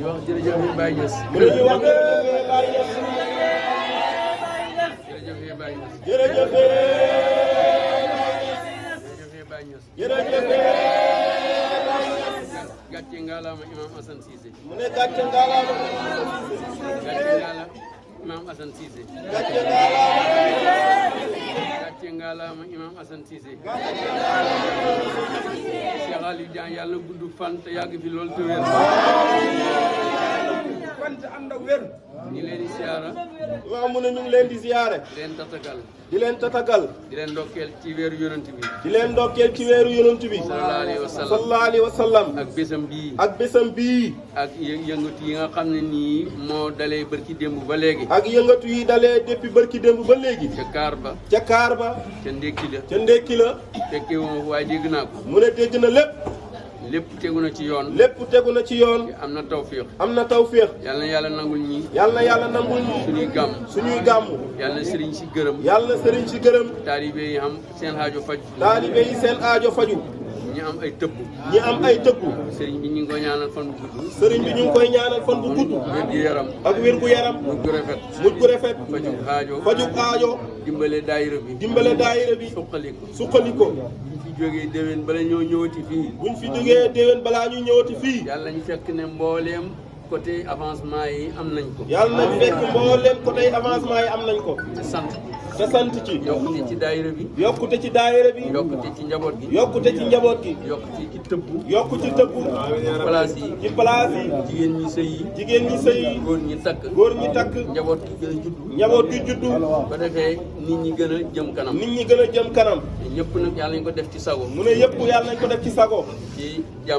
wax jërëjëf Baye Niass. mu ne ñu wax jërëjëf Baye Niass. jërëjëf Baye Niass. jërëjëf Baye Niass. jërëjëf gàcce ngalaama Imam Assane Cissé. mu ne gàcce ngalaama gàcce ngalaama Imam Assane Cissé. gàcce ngalaama gàcce ngalaama Imam Assane Cissé. Cheikh Aliou Diagne yàlla gudd fan te yàgg fi lool te wér. fan te ànd ak wér. ñu leen di siyaara. waaw mu ne ñu ngi leen di ziyaare. di leen tatagal. di leen tatagal. di leen ndokkeel ci weeru yonent bi. di leen ndokkeel ci weeru yonent bi. sallallahu alayhi wa sallam. sallallahu alayhi wa sallam. ak bésam bii. ak bésam bii. ak yëngatu yi nga xam ne nii moo dalee bërki démb ba léegi. ak yëngatu yi dalee depuis barki démb ba léegi. ca kaar ba. ca kaar ba. ca ndékki la. ca ndékki la. fekkee wu ma ko waaye dégg naa ko. mu ne dégg na lépp. lépp tegu na ci yoon. lépp tegu na ci yoon. am na tawfiix. am na tawféex. yàlla na yàlla nangul ñi. yàlla na yàlla nangul ñu. suñuy gàmm. suñuy gàmm. yàlla na sëriñ si gërëm. yàlla na sëriñ si gërëm. taalibe yi am seen aajo faj. taalibe yi seen aajo faju. ñi am ay tëbb. ñi am ay tëggu. sëriñ bi ñu ngi ko ñaanal fan bu gudd. sëriñ bi ñu ngi koy ñaanal fan bu gudd. wér gu yaram. ak wér gu yaram. mujj gu rafet. mujj gu rafet. fajug aajo. fajug aajo. dimbale daayira bi. dimbale daayira bi. suqali ko. suqali ko. bu fi jógee déwén bala ñoo ñëwati fii. buñ fi jógee déwén balaa ñu ñëwati fii. yàlla ñu fekk ne mbooleem côté avancement yi am nañ ko. yàlla nañ fekk mbooleem côté avancement yi am nañ ko. te sant. te sant ci. yokkute ci daayira bi. yokkute ci daayira bi. yokkute ci njaboot gi. yokkute ci njaboot gi. yokkute ci tëbb. yokku ci tëggu. place yi. ci place yi. jigéen ñi sëy yi. jigéen ñi sëy. góor ñi takk. góor ñi takk. njaboot gi gën a juddu. njaboot gi juddu. ba defee nit ñi gën a jëm kanam. nit ñi gën a jëm kanam. ñëpp nag yàlla nañ ko def ci sago. mu ne yëpp yàlla nañ ko def ci sago. ci jàmm.